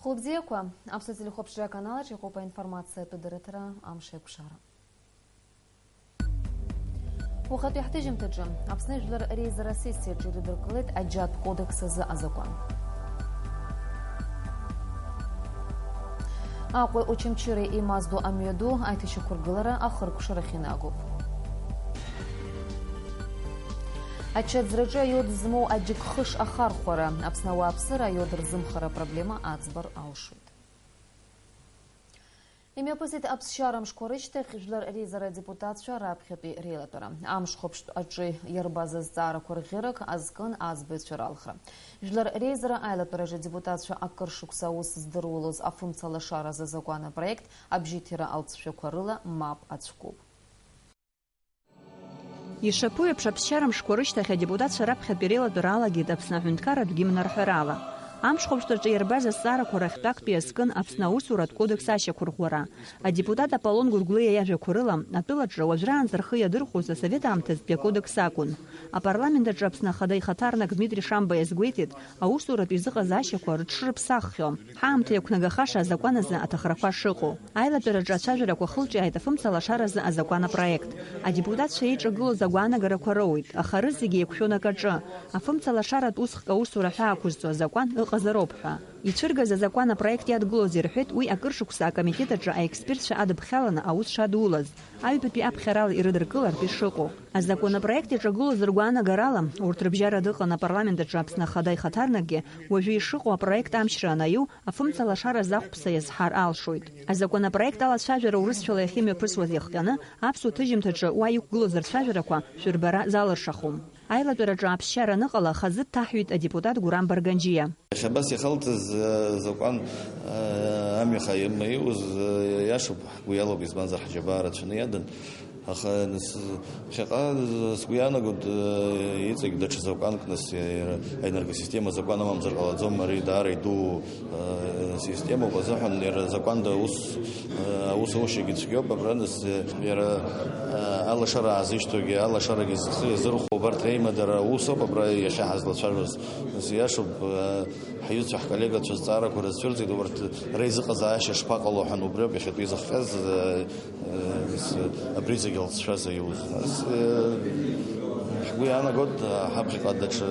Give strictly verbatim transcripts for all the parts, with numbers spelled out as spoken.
Хәылбзиақәа, Аԥсуа телехәаԥшра аканалаҿ иҟоуп аинформациатә дырраҭара Амш еиқәшара. Уахатәи ҳҭыжьымҭаҿы Аԥсны жәлар реизара асессиаҿы ирыдыркылеит аџьатә кодекс азы азакәан. Аҟәеи Очамчыреи еимаздо амҩаду аиҭашьақәыргылара ахыркәшарахь инагоуп. Ачаӡраҿы аиод змоу аџьыкхыш ахархәара, Аԥсны ауааԥсыра аиод рзымхара апроблема аӡбар алшоит. Имҩаԥысит аԥсшьара мшқәа рышьҭахь жәлар реизара адепутатцәа раԥхьатәи реилатәара. Амшхәаԥштә аҿы иарбаз азҵаарақәа рӷьырак азкын аӡбаҩцәа ралхра. Жәлар реизара аилатәараҿы адепутатцәа акыр шықәса аус здырулоз афымца лашаразы азакәан апроект абжьыҭира алҵшәақәа рыла мап ацәкуп. Ишаԥу еиԥш, аԥсшьара мшқәа рышьҭахь адепутатцәа раԥхьатәи реилатәара алагеит Аԥсны аҳәынҭқарратә гимн арҳәарала. Амшхәаԥштәаҿы иарбаз азҵаарақәа рахьтә актәи иазкын Аԥсны аусуратә кодекс ашьақәырӷәӷәара. Адепутат Аполлон Гәыргәлиа иажәақәа рыла, атәылаҿы уажәраанӡа рхы иадырхәоз асовет аамҭазтәи акодекс акәын. Апарламент аҿы Аԥсны Ахада ихаҭарнак Дмитри Шамба иазгәеиҭеит, аусуратә изыҟазаашьақәа рыҽшырԥсаххьоу, ҳаамҭа иақәнагахаша азакәан азы аҭахрақәа шыҟоу. Аилатәараҿы ацәажәарақәа хылҿиааит афымца лашаразы азакәан апроект. Адепутатцәа еиҿагылоз агәаанагарақәа роуит, аха рызегьы еиқәшәон акаҿы, афымца лашаратә усхк аусура ҳәа ақәызҵо азакәан ыҟазароуп ҳәа. Ицәыргаз азакәан апроект иадгылоз ирҳәеит уи акыр шықәса акомитет аҿы аекспертцәа адыԥхьаланы аус шадулаз, аҩбатәи аԥхьарала ирыдыркылартә ишыҟоу. Азакәанопроект иаҿагылоз ргәаанагарала, урҭ рыбжьара дыҟан апарламент аҿы Аԥсны Ахада ихаҭарнакгьы, уажәы ишыҟоу апроект амчра анаиу, афымца лашара захәԥса иазҳар алшоит. Азакәанопроект алацәажәара урысшәала иахьымҩаԥысуаз иахҟьаны, аԥсуа ҭыжьымҭаҿы уа иқәгылоз рцәажәарақәа шәырбара залыршахом. Аилатәараҿы аԥсшьара аныҟала, хазы дҭаҳҩит адепутат Гурам Барганџьиа. Иахьа абас иахалҵыз, э, закәан, э, амҩа ха-, имаиуз, э, иашоуп, ҳгәы иалоуп, избанзар, ҳџьабаа рацәаны иадан. Аха, нас, ԥхьаҟа, э, сгәы иаанагоит, э, иҵегь даҽа закәанк, нас, э, аенергосистема закәан амамзар ҟалаӡом, ари даара идуу, э, системоуп азыҳәан, иара закәанда аус, э, аус аушьагьы цәгьоуп, абра, нас, э, иара, э, алашара аазышьҭоугьы, алашарагьы зхы иазырхәо убарҭ реимадара усоуп, абра иахьа ҳазлацәажәоз. Нас, иашоуп, э, Ҳҩызцәа, ҳколлегацәа зҵаарақәа рызцәырҵит, урҭ реизыҟазаашьа шԥаҟало ҳәа, убриоуп иахьатәи изыхҟьаз, э, э, с-, абри зегь алҵшәа заиуз. Нас, э, ҳгәы иаанагоит, э, ҳаԥхьаҟа даҽа,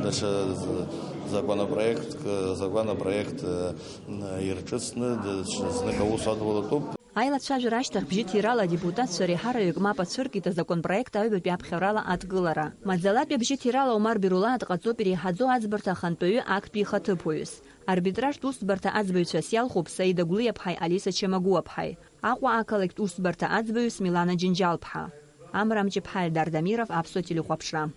даҽа з-, законопроектк, э, закәанопроект, э, н-, ирҿыцны, даҽа знык аус адулатәуп. Аилацәажәара ашьҭахь бжьыҭирала адепутатцәа реиҳараҩык мап ацәыркит азакәанпроект аҩбатәи аԥхьарала адкылара. Маӡалатәи абжьыҭирала Омар Бирулаа дҟаҵоуп иреиҳаӡоу аӡбарҭа ахантәаҩы актәи ихаҭыԥуаҩыс. Арбитражтә усӡбарҭа аӡбаҩцәас иалхуп Саида Гәлиаԥҳаи Алиса Чамагәуаԥҳаи. Аҟәа ақалақьтә усӡбарҭа аӡбаҩыс Милана Џьынџьалԥҳа. Амра Амҷыԥҳа, Эльдар Дамиров, Аԥсуа телехәаԥшра.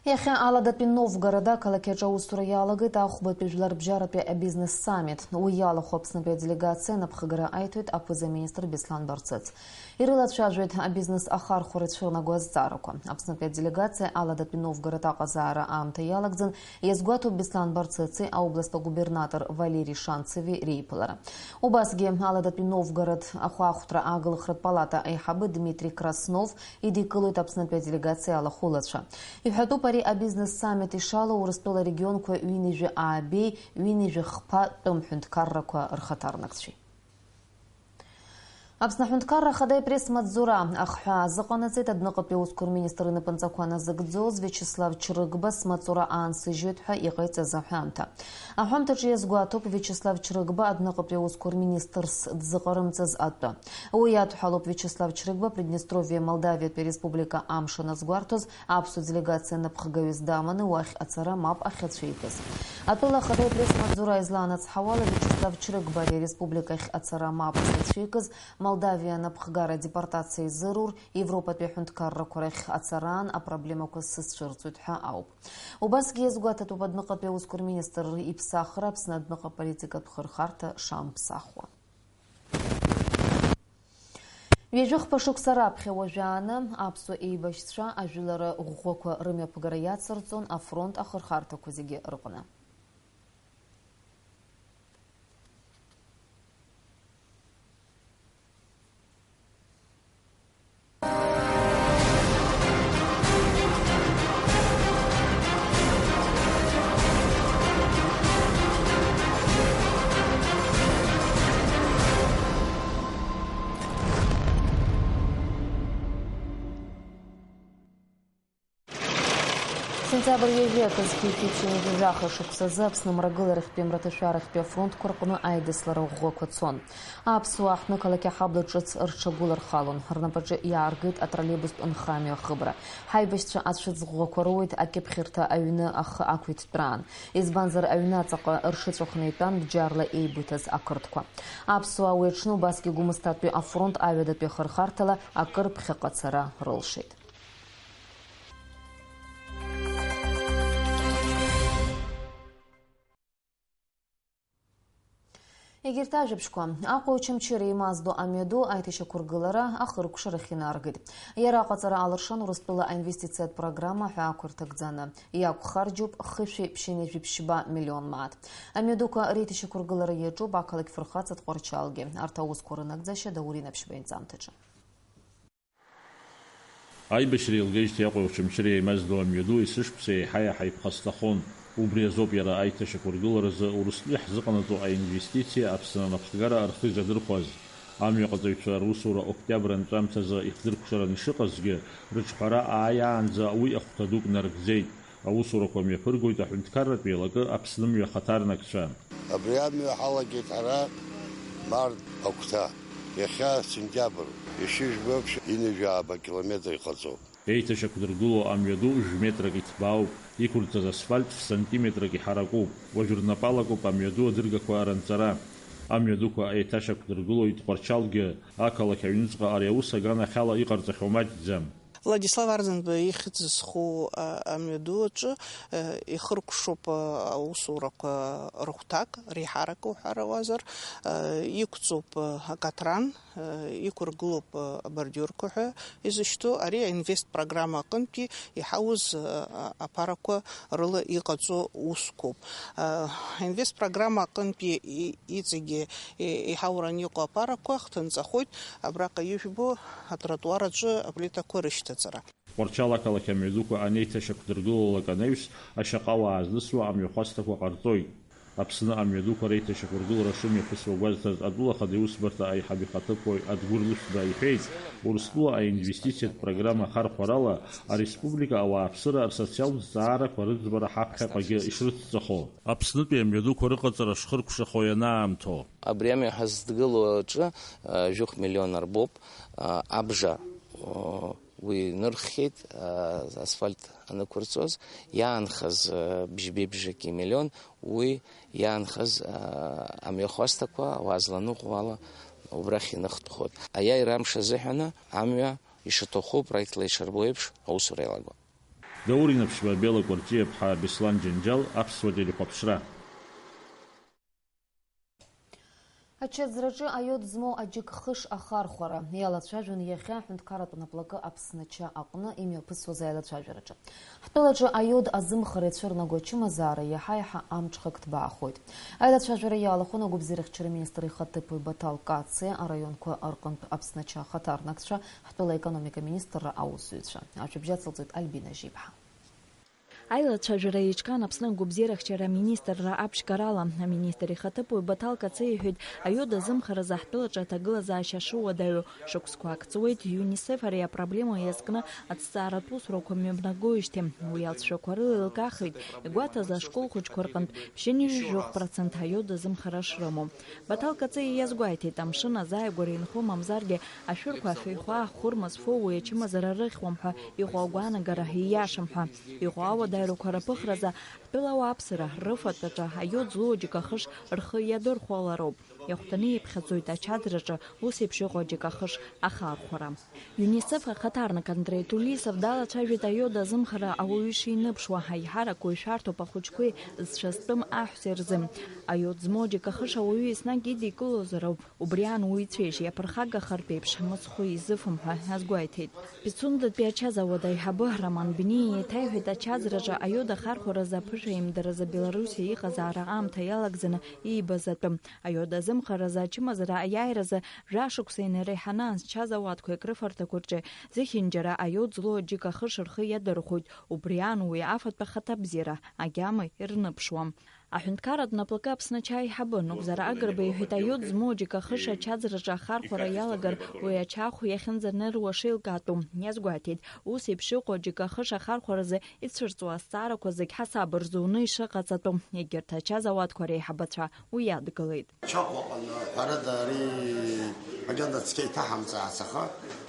Иахьа Аладатәи Новгород ақалақь аҿы аусура иалагеит ахәбатәи жәларбжьаратәи абизнес саммит. Уи иалахәу Аԥснытәи аделегациа анапхгара аиҭоит аԥыза-министр Беслан Барцыц. Ирылацәажәоит абизнес ахархәара ицәырнаго азҵаарақәа. Аԥснытәи аделегациа Аладатәи Новгород аҟазаара аамҭа иалагӡан, иазгәаҭоуп Беслан Барцыци аобласттә агубернатор Валери Шанцеви реиԥылара. Убасгьы Аладатәи Новгород ахәаахәҭра ааглыхратә палата аиҳабы Дмитри Краснов идикылоит Аԥснытәи аделегациа алахәылацәа. Иҳәатәуп ари абизнес саммит ишалоу Урыстәыла арегионқәа ҩынҩажәи аабеи, ҩынҩажәи хԥа тәым ҳәынҭқаррақәа рхаҭарнакцәеи. Аԥсны аҳәынҭқарра ахада ипресс-маҵзура ахҳәаа азыҟанаҵеит адәныҟатәи аусқәа рминистр инапынҵақәа назыгӡоз Виачеслав Чрыгба смаҵура аансыжьуеит ҳәа иҟаиҵаз аҳәамҭа. Аҳәамҭаҿы иазгәаҭоуп Виачеслав Чрыгба адәныҟатәи аусқәа рминистрс дзыҟарымҵаз атәы. Уи иадҳәалоуп Виачеслав Чрыгба Приднестровиа Молдавиатәи ареспублика амш аназгәарҭоз аԥсуа делегациа напхгаҩыс даманы уахь ацара мап ахьацәикыз. Атәыла ахада ипресс-маҵзура излаанацҳауала, Виачеслав Чрыгба ари ареспубликахь ацара мап зацәикыз, Молдавиа анапхгара адепортациа изырур, Европатәи аҳәынҭқаррақәа рахь ацараан апроблемақәа сызцәырҵуеит ҳәа ауп. Убасгьы иазгәаҭатәуп адәныҟатәи аусқәа рминистр иԥсахра Аԥсны адәныҟа политикатә хырхарҭа шамԥсахуа. Ҩажәи хԥа шықәса раԥхьа уажәааны аԥсуа еибашьцәа ажәылара ӷәӷәақәа рымҩаԥгара иацырҵон афронт ахырхарҭақәа зегьы рҟны. Сентиабр ҩажәи акы зқьи фи ԥшьынҩажәи жәаха шықәсазы Аԥсны мрагыларахьтәи мраҭашәарахьтәи афронтқәа рҟны аидыслара ӷәӷәақәа цон. Аԥсуаа ҳнықалақь аҳабла ҿыц рҽагәылархалон, рнапаҿы иааргеит атроллейбустә нхамҩа ахыбра. Ҳаибашьцәа ацәыӡ ӷәӷәақәа роуеит, акьыԥхьырҭа аҩны ахы ақәиҭтәраан. Избанзар, аҩны аҵаҟа рҽыҵәахны итәан, бџьарла еибыҭаз ақырҭқәа. Аԥсуаа уи аҽны убасгьы Гәымсҭатәи афронт аҩадатәи ахырхарҭала акыр ԥхьаҟа цара рылшеит. Егьырҭ ажәабжьқәа. Аҟәа Очамчыра еимаздо амҩаду аиҭашьақәыргылара ахыркәшарахь инаргеит. Иара аҟаҵара алыршан Урыстәыла аинвестициатә программа ҳәа ақәырҭагӡаны. Иақәхарџьуп хышәи ԥшьынҩажәи ԥшьба миллион мааҭ. Амҩадуқәа реиҭашьақәыргылара иаҿуп ақалақь фырхаҵа Тҟәарчалгьы. Арҭ аусқәа рынагӡашьа Даур Инапшьба инҵамҭаҿы. Аибашьра еилгеижьҭеи Аҟәеи Очамчыреи еимаздо амҩаду есышықәса еиҳа-еиҳа иԥхасҭахон. Убри азоуп иара аиҭашьақәыргыларазы Урыстәыла иаҳзыҟанаҵо аинвестициа Аԥсны анапхгара рхы изадырхәаз. Амҩаҟаҵаҩцәа русура октиабр анҵәамҭазы ихдыркәшаран ишыҟазгьы, рыҿҳәара ааиаанӡа уи ахәҭа дук нарыгӡеит. Аусурақәа мҩаԥыргоит аҳәынҭқарратә еилакы Аԥсны мҩа ахаҭарнакцәа. Абри амҩа ҳалагеит ҳара март агәҭа. Иахьа сентиабр, ишыжәбо еиԥш, ҩынҩажәи жәаба километр иҟаҵоуп. Еиҭашьақәдыргыло амҩаду жәметрак иҭбаауп, иқәырҵаз асфальт ф-сантиметрак иҳаракуп. Уажә рнапалакуп амҩаду адыргақәа ранҵара. Амҩадуқәа еиҭашьақәдыргылоит Тҟәарчалгьы. Ақалақь аҩныҵҟа ари аус аганахьала иҟарҵахьоу маҷӡам. Владислав Арӡынба ихьӡ зху, а, амҩаду аҿы, а, ихыркәшоуп, а, аусурақәа рыхәҭак, реиҳарак уҳәарауазар, а, иқәҵоуп, а, акатран, а, иқәыргылоуп, а, абордиурқәа ҳәа изышьҭоу, ари аинвест программа аҟынтәи иҳауз, а, а, аԥарақәа рыла иҟаҵоу усқәоуп. А, аинвест программа аҟынтәи и-, иҵегьы и-, иҳауран иҟоу аԥарақәа хҭынҵахоит, абраҟа ижәбо атротуар аҿы аплитақәа рышьҭаҵара. Тҟәарчал ақалақь амҩадуқәа анеиҭашьақәдыргылалак анаҩс, ашьаҟауаа злысуа амҩахәасҭақәа ҟарҵоит. Аԥсны амҩадуқәа реиҭашьақәыргылара шымҩаԥысуа гәазҭаз атәыла ахада иусбарҭа аиҳаб ихаҭыԥуаҩ Адгәыр Лышәба иҳәеит, Урыстәыла аинвестициатә программа ахархәарала ареспублика ауааԥсыра рсоциалтә зҵаарақәа рыӡбара ҳаԥхьаҟагьы ишрыцҵахо. Аԥснытәи амҩадуқәа рыҟаҵара шхыркәшахо ианаамҭоу. Абри амҩа ҳазҭгылоу аҿы, а, жәохә миллион арбоуп, а, абжа, о, уи нырххьеит, а, асфальт анықәырҵоз, иаанхаз, а, бжьбеибжаки миллион, уи иаанхаз, а, амҩахәасҭақәа ауаа зланыҟәо ала убрахь иныхтәхоит. Аиааира амш азыҳәаны амҩа ишаҭаху проектла ишарбо еиԥш аусура иалагоит. Даур Инапшьба, Бела Кәарҷиаԥҳа, Беслан Џьанџьал, Аԥсуа телехәаԥшра. Ачаӡраҿы аиод змоу аџьыкхыш ахархәара иалацәажәон иахьа аҳәынҭқарратә наплакы Аԥсны ача аҟны имҩаԥысуаз аилацәажәараҿы. Ҳтәылаҿы аиод азымхара ицәырнаго ачымазаара иаҳа-иаҳа амҽхак ҭбаахоит. Аилацәажәара иалахәын агәабзиарахьчара министр ихаҭыԥуаҩ Баҭал Кациа, араионқәа рҟынтә Аԥсны ача ахаҭарнакцәа, ҳтәыла аекономика министрра аусзуҩцәа. Ажәабжь ацылҵоит Альбина Жьиԥҳа. Аилацәажәара еиҿкаан Аԥсны агәабзиарахьчара аминистрра аԥшьгарала. Аминистр ихаҭыԥуаҩ Баҭал Кациа иҳәеит, аиод азымхаразы ҳтәылаҿы аҭагылазаашьа шыуадаҩу. Шықәсқәак ҵуеит ЮНИСЕФ ари апроблема иазкны аҭҵааратә усурақәа мҩаԥнагоижьҭеи. Уи алҵшәақәа рыла еилкаахеит, игәаҭаз ашкол хәыҷқәа рҟынтә ԥшьынҩажәи жәохә процент аиод азымхара шрымоу. Баҭал Кациа иазгәеиҭеит, амшын азааигәара инхо мамзаргьы ашәырқәа афеихәаа ҳхәырма зфо уи ачымазара рыхьуам ҳәа иҟоу агәаанагара ииашам ҳәа. Иҟоу ауадаҩрақәа рыԥыхразы ҳтәыла ауааԥсыра рыфатәаҿы аиод злоу аџьыкахыш рхы иадырхәалароуп. Иахәҭаны иԥхьаӡоит ачаӡраҿы ус еиԥш иҟоу аџьыкахыш ахархәара. ЮНИСЕФ ахаҭарнак Андреи Тулисов далацәажәеит аиод азымхара ауаҩы ишиныԥшуа, аиҳарак уаҩ шәарҭоуп ахәыҷқәеи зцәа зтәым аҳәсеи рзы. Аиод змоу аџьыкахыш ауаҩы еснагь идикылозароуп, убри аан уи ицәеижь иаԥырхагахартә еиԥш мыцхәы изыфом ҳәа азгәеиҭеит. Пицундатәи ачазауад аиҳабы Роман Бениа еиҭаиҳәеит, ачаӡраҿы аиод ахархәаразы аԥышәаимдаразы Белоруссиа иҟазаара аамҭа иалагӡаны иибаз атәы. Аиод азымхаразы ачымазара аиааиразы жәашықәса инареиҳаны анчазауадқәеи акрыфарҭақәа рҿы зехьынџьара аиод злоу аџьыкахыш рхы иадырхәоит, убри аан уи афатә ахаҭабзиара агьама ирныԥшуам. Аҳәынҭқарратә наплакы Аԥсны ача аиҳабы Нугзар Агрба иҳәеит, аиод змоу аџьыка хыша ачаӡраҿы ахархәара иалагар, уи ача ахә иахьынӡаныруа шеилкаатәу. Иазгәаҭеит, ус еиԥш иҟоу аџьыка хыша ахархәаразы ицәырҵуа азҵаарақәа зегь ҳасаб рзуны ишыҟаҵатәу. Егьырҭ ача зауадқәа реиҳабацәа уи иадгылеит. Чахә аҟны, ҳәарада, ари макьана цқьа иҭаҳамҵаац, аха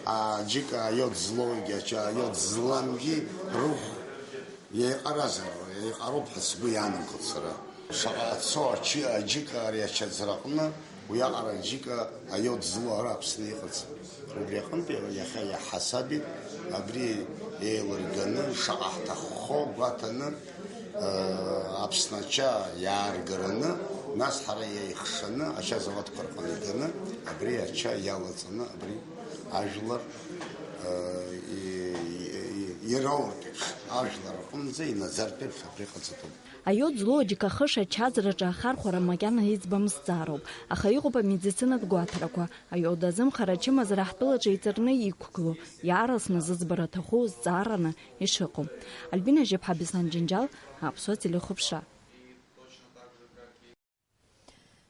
аџьыка аиод злоугьы, ача аиод зламгьы рыхә еиҟаразар, еиҟароуп ҳәа сгәы иаанагоит сара. Шаҟа ацо ачы-, аџьыка ари ачаӡраҟны, уиаҟара аџьыка аиод злоу ара Аԥсны иҟаӡам. Убри аҟынтәи иахьа иаҳасабит, абри еилырганы, шаҟа ҳҭаххо гәаҭаны, Аԥсны ача иааргараны, нас ҳара иаихшаны, ача заводқәа рҟны иганы, абри ача иалаҵаны, абри ажәлар, и-, и-, и-, ироуртә еиԥш, ажәлар рҟынӡа инаӡартә еиԥш абри ҟаҵатәуп. Аиод злоу аџьыка хыша ачаӡраҿы ахархәара макьана иӡбам зҵаароуп, аха иҟоуп амедицинатә гәаҭарақәа. Аиод азымхара ачымазара ҳтәылаҿы иҵарны иқәгылоу, иаарласны зыӡбара аҭаху зҵаараны ишыҟоу. Альбина Жьаԥҳа, Беслан Џьынџьал, Аԥсуа телехәаԥшра.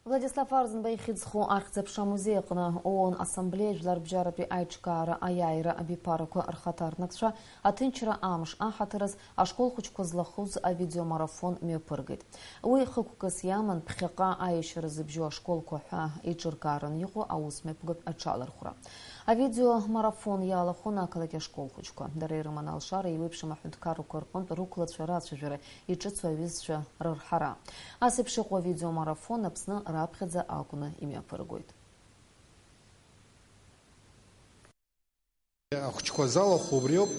Владислав Арӡынба ихьӡ зху Ахьӡ-аԥша амузеи аҟны ООН Ассамблеиа Жәларбжьаратәи аиҿкаара аиааира абиԥарақәа рхаҭарнакцәа аҭынчра амш аҳаҭыраз ашкол хәыҷқәа злахәыз авидеомарафон мҩаԥыргеит. Уи хықәкыс иаман ԥхьаҟа аиашьара зыбжьоу ашколқәа ҳәа еиҿыркааран иҟоу аусмҩаԥгатә аҽалархәра. Авидеомарафон иалахәын ақалақь ашкол хәыҷқәа. Дара ирыман алшара еиуеиԥшым аҳәынҭқаррақәа рҟынтә рықәлацәа рацәажәара, иҿыцу аҩызцәа рырҳара. Ас еиԥш иҟоу авидеомарафон Аԥсны раԥхьаӡа акәны имҩаԥыргоит. Ахәыҷқәа залахәу убриоуп,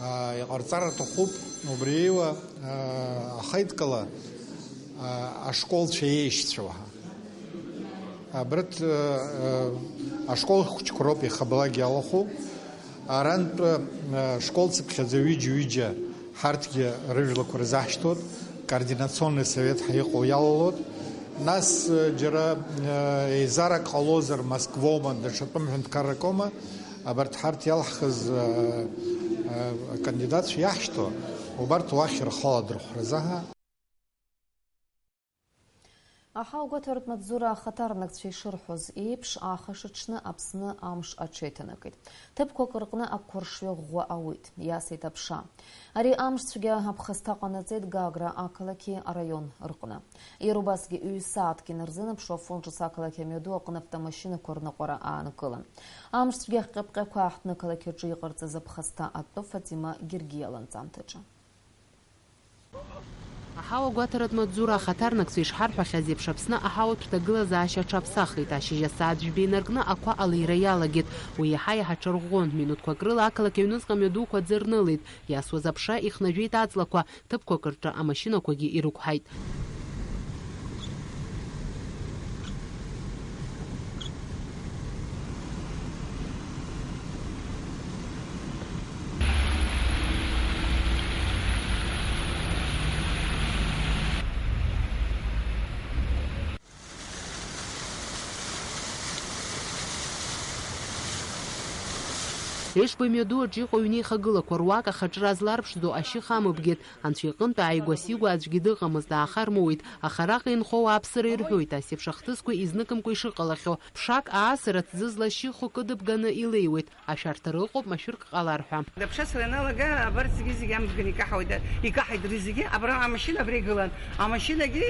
аа, иҟарҵар аҭахуп, убри еиуа, аа, ахеидкыла, аа, ашколцәа еишьцәоу ҳәа. Абарҭ, аа, ашкол хәыҷқәа роуп иахьабалак иалахәу. Арантә, аа, школ цыԥхьаӡа ҩыџьа-ҩыџьа ҳарҭгьы рыжәлақәа рзаҳшьҭуеит, координационный совет ҳәа иҟоу иалалоит. Нас, џьара, еизарак ҟалозар Москвоума, даҽа тәым ҳәынҭқарракоума, абарҭ ҳарҭ иалҳхыз, акандидатцәа иаҳшьҭоу, убарҭ уахь рхы аладырхәразы ҳәа. Аҳауагәаҭаратә маҵзура ахаҭарнакцәа ишырҳәоз еиԥш, ахашаҽны Аԥсны амш аҽеиҭанакит. Ҭыԥқәак рҟны ақәыршҩы ӷәӷәа ауит, иасит аԥша. Ари амш цәгьа аԥхасҭа ҟанаҵеит Гагра ақалақьи араион рҟны. Иара убасгьы ҩ-сааҭк инарзынаԥшуа афон ҿыц ақалақь амҩаду аҟны автомашьынақәа рныҟәара аанкылан. Амш цәгьа ахҟьаԥҟьақәа аҳҭны ақалақь аҿы иҟарҵаз аԥхасҭа атәы Фатима Гергиа ланҵамҭаҿы. Аҳауа гәаҭаратә маҵзура ахаҭарнакцәа ишҳарҳәахьаз еиԥш, Аԥсны аҳауатә ҭагылазаашьа аҽаԥсахит. Ашьыжь асааҭ жәба инаркны ақәа алеира иалагеит. Уи иаҳа-иаҳа аҽарӷәӷәон. Минуҭқәак рыла ақалақь аҩныҵҟа амҩадуқәа аӡы рнылеит. Иасуаз аԥша ихнажәеит аҵлақәа, ҭыԥқәак рҿы амашьынақәагьы ирықәҳаит. Ешба имҩаду аҿы иҟоу аҩнеихагылақәа руак ахаҿра зларԥшӡо ашьыха амыбгеит. Анцәа иҟынтә ааигәа-сигәа аӡәгьы дыҟамызт, ааха рмоуит, аха араҟа инхо ауааԥсыра ирҳәоит, ас еиԥш ахҭысқәа изныкымкәа ишыҟалахьоу. Ԥшак аасырҭ зызла шьыхәа кыдыбганы илеиуеит, ашәарҭара ыҟоуп машәырк ҟалар ҳәа. Аԥша сара ианалага, абарҭ зегьы-зегьы амыбганы икаҳауеит, икаҳаит рызегьы. Абра амашьына абра игылан. Амашьынагьы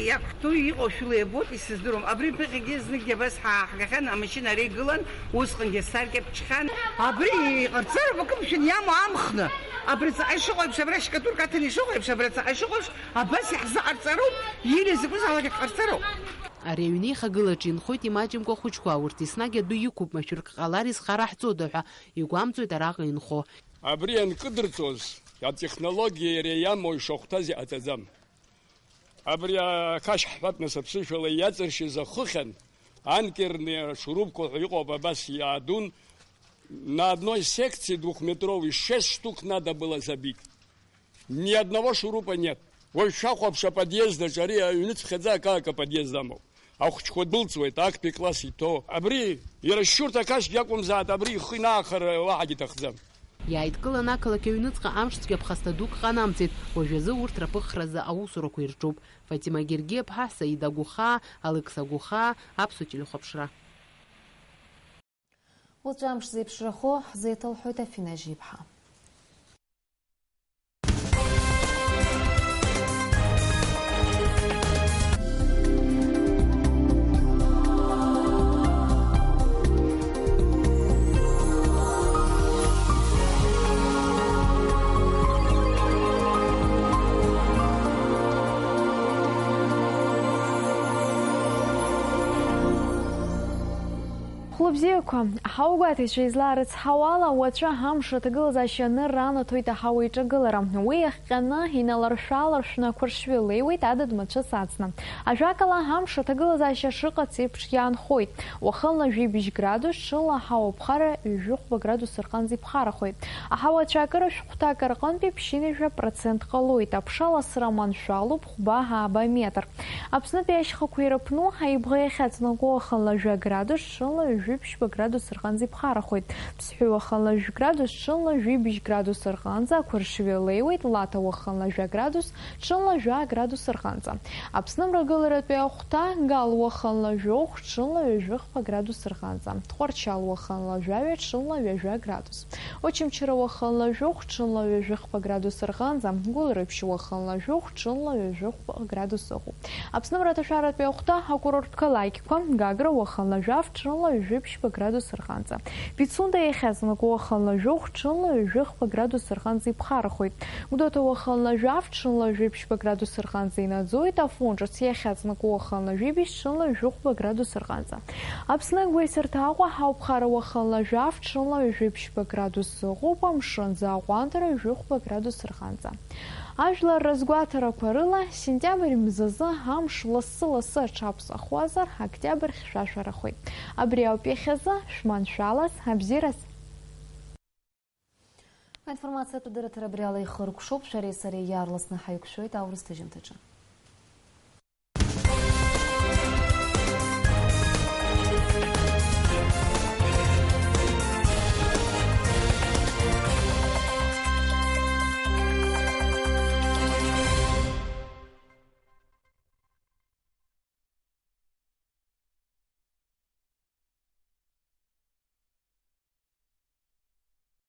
иақәтәоу иҟоу шәыла иабоит, исыздыруам. Абри ԥыхьагьы зныкгьы абас ҳааҳгахьан, амашьына ари игылан, усҟангьы асаркьа ԥҽхьан. Абри иҟарҵароуп акы, мшәан, иамоу амхны. Абри ҵаҟа ишыҟоу еиԥш, абра шькатурка аҭаны ишыҟоу еиԥш, абра ҵаҟа ишыҟоу еиԥш, абас иаҳзыҟарҵароуп, ииля закәыз алагьы ҟарҵароуп. Ари аҩнеихагылаҿы инхоит имаҷымкәа ахәыҷқәа, урҭ еснагь адәы иқәуп, машәырк ҟалар изхараҳҵода ҳәа игәамҵуеит араҟа инхо. Абри анкыдырҵоз, атехнологиа иара иамоу ишахәҭаз иҟаҵаӡам. Абри ақашь ҳҳәап, нас, аԥсышәала иаҵыршьыз ахыхьан, анкерные шурупқәа ҳәа иҟоуп, абас иаадун, на одной секции двухметровой шесть штук надо было забить. Ни одного шурупа нет. Уажә шәахәаԥш аподъезд аҿы, ари аҩныҵԥхьаӡа акалак аподъезд амоуп. Ахәыҷқәа дәылҵуеит, актәи класс иҭоу. Абри, иара шьурҭ ақашьгьы акәымзааит, абри ихы инаахар уаҳагьы иҭахӡам. Иааидкыланы ақалақь аҩныҵҟа амшцәгьа ԥхасҭа дук ҟанамҵеит, уажәазы урҭ рыԥыххразы аусурақәа ирҿуп. Фатима Гергиаԥҳа, Саида Гәыхаа, Алекса Гәыхаа, Аԥсуа телехәаԥшра. Уаҵәы амш зеиԥшрахо ҳзеиҭалҳәоит Афина Жьиԥҳа. Хәлыбзиақәа, аҳауагәаҭаҩцәа излаарыцҳауала, уаҵәы амш аҭагылазаашьа анырра анаҭоит аҳауа иҿагылара. Уи иахҟьаны, иналаршә-ааларшәны ақәыршҩы леиуеит адыд-мацәыс аӡны. Ажәакала, амш аҭагылазаашьа шыҟац еиԥш иаанхоит. Уахынла жәибжь градус, ҽынла аҳауа ԥхара ҩажәихәба градус рҟынӡа иԥхарахоит. Аҳауа ацәаакыра шәҟәҭак рҟынтәи ԥшьынҩажәа процент ҟалоит, аԥша ласра маншәалоуп хәба ааба метр. Аԥснытәи ашьхақәа ирыԥну, аибӷа иахьаҵанакуа уахынла жәа градус, ҽынла ҩажәи ԥшьба градус рҟынӡа иԥхарахоит. Ԥсҳәы уахынла жәа градус, ҽынла ҩажәи бжь градус рҟынӡа ақәыршҩы леиуеит, Лаҭа уахынла жәа градус, ҽынла жәа градус рҟынӡа. Аԥсны мрагыларатәи ахәҭа, Гал уахынла жәохә, ҽынла ҩажәихәба градус рҟынӡа. Тҟәарчал уахынла жәаҩа, ҽынла ҩажәа градус. Очамчыра уахынла жәохә, ҽынла ҩажәихәба градус рҟынӡа, Гәылрыԥшь уахынла жәохә, ҽынла ҩажәихәба градус ыҟоуп. Аԥсны мраҭашәаратәи ахәҭа акурорттә қалақьқәа, Гагра уахынла жәаф, ҽынла ҩажәи ԥшьба градус рҟынӡа. Пицунда иахьаҵанакуа уахынла жәохә, ҽынла ҩажәихәба градус рҟынӡа иԥхарахоит. Гәдоуҭа уахынла жәаф, ҽынла ҩажәи ԥшьба градус рҟынӡа инаӡоит, Афон ҿыц иахьаҵанакуа уахынла жәибжь, ҽынла ҩажәихәба градус рҟынӡа. Аԥсны агәеисырҭа Аҟәа ҳауԥхара уахынла жәаф, ҽынла ҩажәи ԥшьба градус ыҟоуп, амшынӡы аҟәандара ҩажәихәба градус рҟынӡа. Ажәлар рызгәаҭарақәа рыла, сентиабр мзазы амш лассы-лассы аҽаԥсахуазар, октиабр хьшәашәарахоит. Абри ауп иахьазы, шәманшәалаз, абзиараз. Аинформациатә дырраҭара абри ала ихыркәшоуп, шәареи сареи иаарласны ҳаиқәшәоит аурыс ҭыжьымҭаҿы.